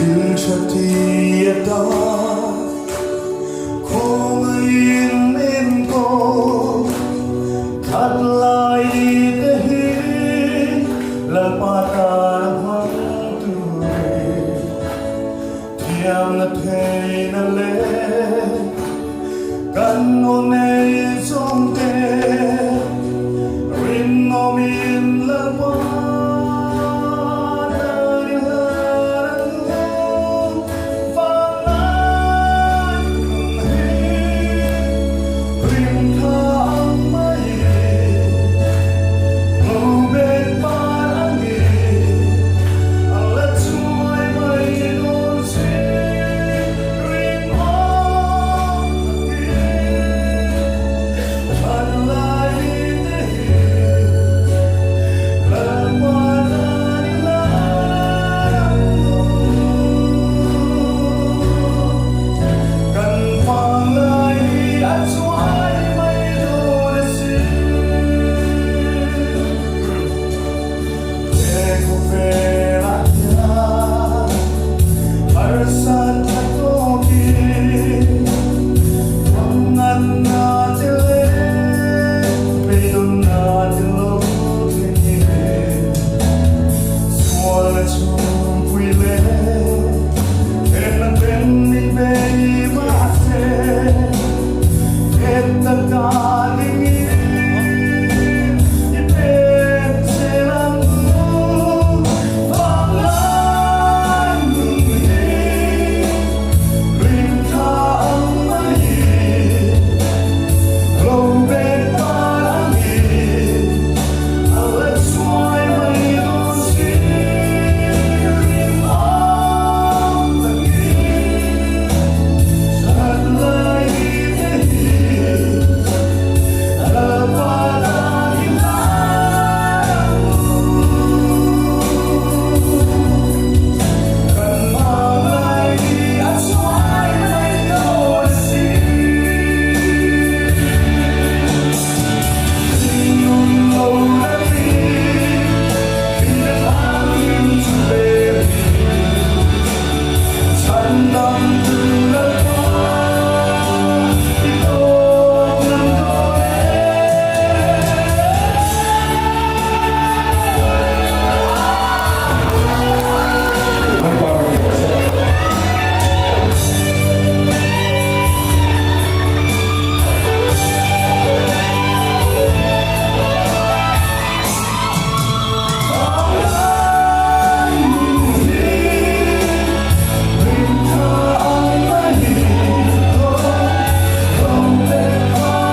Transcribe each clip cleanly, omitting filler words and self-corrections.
Thil tha ti atan khawngaihin min kawl That lai ni te hi Lalpa tan a hmang turin Thiamna theihna leh kan aw nei zawng te rinawmin Lalpa tan i hlan ang u vanglai hun hi rimtha ang mai Reuben par ang i a la chuai mai dawn si rinawm takin than lai ni te hi Lalpa tan i hlan ang u. Kan vanglai hi a chuai mai dawn a si. He khawvelah hian harsat tha tawkin Vangnatna che leh beidawnna che lo thlengin Sualna chhungpui leh thenna ten min bei mahse Heta ka dingin i pek che ang u Vanglai nun hi rimtha ang mai Lo bet par ang i a la chuai mai dawn si Rinawm takin that lai ni te hi Lalpa tan i hlan ang u. Kan vanglai ni a chuai mai dawn a si. Thinlung lo datin hlimna thlangin chu vel hi chhandam tu Lalpa i tawk ngam dawn e. Lalpa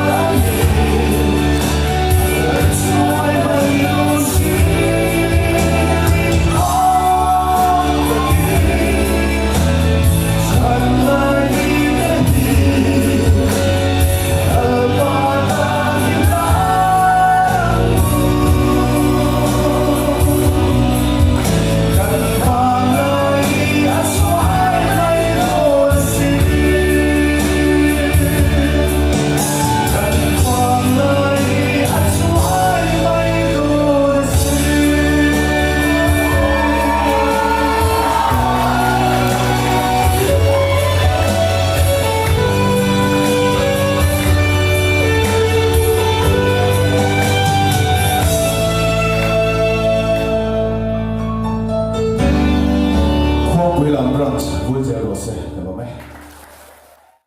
ram i rawh se. Khuangpui lam branch vul zel rawh se.